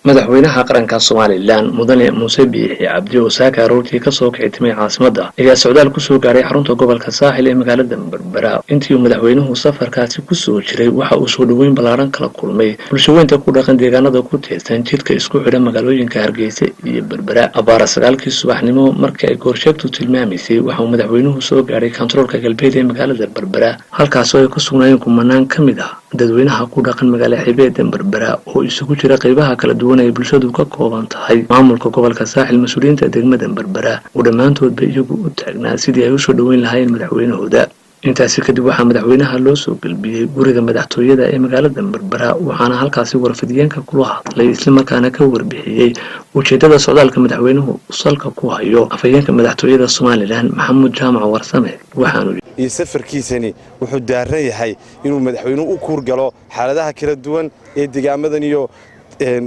Madaxweynaha qaranka Somaliland, Mudane Muuse Biixi Cabdi, oo saaka aroortii kasoo kici caasimada, ayaa socdaal kusoo gaaray xarunta gobolka Saaxil ee magaalada Berbera. Intii uu madaxweynuhu safarkaasi kusoo jiray, waxa uu soo dhoweyn ballaaran kala kulmay bulshaweynta ku dhaqan deegaanada ku teedsan jidka isku xidha magaalooyinka Hargeysa iyo Berbera. Abaara 9-kii subaxnimo markii ay goorsheegtu tilmaamaysay, waxa uu madaxweynuhu soo gaaray kantaroolka galbeed ee magaalada Berbera, halkaasoo ay ku sugnaayeen kumanaan ka mid ah dadweynaha ku dhaqan magaala xeebeeda Berbera oo isugu jira qeybaha kala duwan ay bulshadu ka kooban tahay, maamulka gobolka Saaxil, mas-uuliyiinta degmada Berbera oo dhammaantoodba iyagu u taagnaa sidii ay usoo dhoweyn lahaayeen madaxweynahooda. Intaasi kadib waxaa madaxweynaha loo soo gelbiyey guriga madaxtooyada ee magaalada Berbera, waxaana halkaasi warfidiyeenka kula hadlay, islamarkaana ka warbixiyey ujeedada socdaalka madaxweynuhu salka ku hayo, afhayeenka madaxtooyada Somaliland, Maxamuud Jaamac Warsame. Waxaanu Iyo safarkiisani wuxuu daaran yahay inuu madaxweynuhu u kuurgalo xaaladaha kala duwan ee degaamadan iyo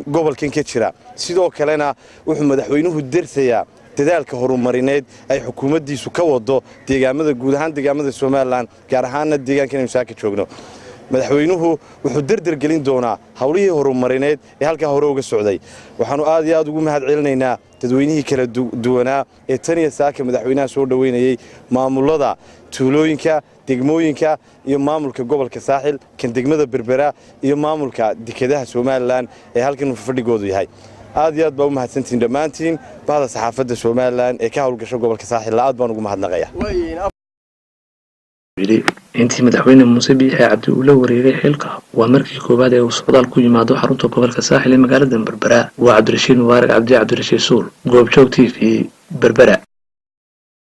gobolkan ka jira. Sidoo kalena wuxuu madaxweynuhu dersayaa dadaalka horumarineed ay xukuumaddiisu ka wado deegaamada, guud ahaan deegaamada Somaliland, gaar ahaanna deegaankan aynu saaka joogno. Madaxweynuhu wuxuu derdergelin doonaa howlihii horumarineed ee halkaa hore uga socday. Waxaannu aad iyo aad ugu mahad celinaynaa dadweynihii kala duwanaa ee tan iyo saaka madaxweynaha soo dhoweynayey, maamulada tuulooyinka, degmooyinka iyo maamulka gobolka Saaxil, kan degmada Berbera iyo maamulka dekedaha Somaliland ee halkan fadhigoodu yahay. Aad iyo aad baa u mahadsantihiin dhammaantiin. Bahda saxaafadda Somaliland ee ka howlgasho gobolka Saaxil aad baan ugu mahadnaqaya. Intii madaxweyne Muuse Biixi Cabdi uu la wareegay xilka, waa markii koowaad ee uu socdaal ku yimaado xarunta gobolka Saaxil ee magaalada Berbera. Waa Cabdirashiid Mubaarak Cabdi, Cabdirashiid Suul, Goobjoog TV, Berbera.